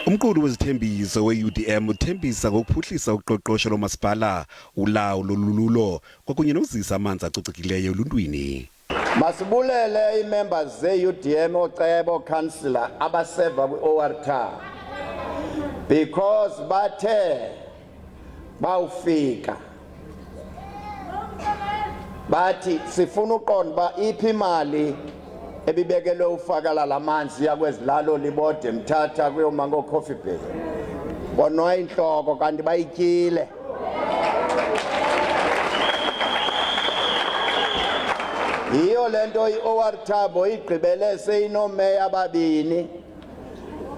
Umqulu wezithembiso we-UDM uthembisa ngokuphuhlisa uqoqosho lomasipala, ulawulo lululo kwakunye nokuzisa amanzi acocekileyo eluntwini. Masibulele ii-members ze-UDM, ooceba, ookhansila abaseva kwi-OR Tambo because bathe bawufika bathi sifuna uqonda uba iphi imali ebibekelwe ufakala la manzi yakwezilalo libode mthatha kuyoma ngoocoffee bay bonwa intloko kanti bayityile. Yiyo le nto i-OR Tambo igqibele seyinoomeya ababini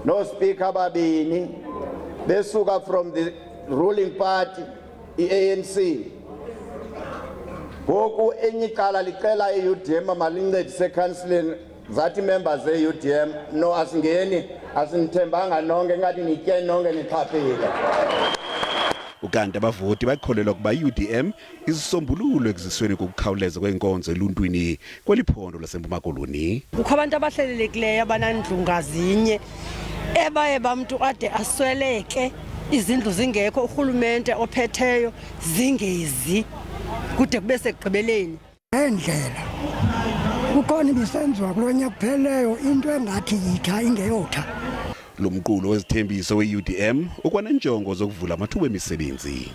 noospika ababini besuka from the ruling party, i-ANC. Ngoku enye icala licela i-UDM malincedise ekhansileni, zathi members ze-UDM no, asingeni, asinithembanga nonke, ngathi nitye nonke nixhaphile. Ukanti abavoti bakholelwa ukuba i-UDM isisombululo ekuzisweni kokukhawuleza kweenkonzo eluntwini kweli phondo laseMpuma Koloni. Kukho abantu abahlelelekileyo abanandlu ngazinye ebaye bamntu ade asweleke izindlu zingekho, urhulumente ophetheyo zingezi kude kube sekugqibeleni. Endlela kukhona ibisenziwa kulo nyaka kupheleyo into engathi yitha ingeyotha. Lo mqulu wezithembiso we-UDM ukwanenjongo zokuvula amathuba emisebenzi.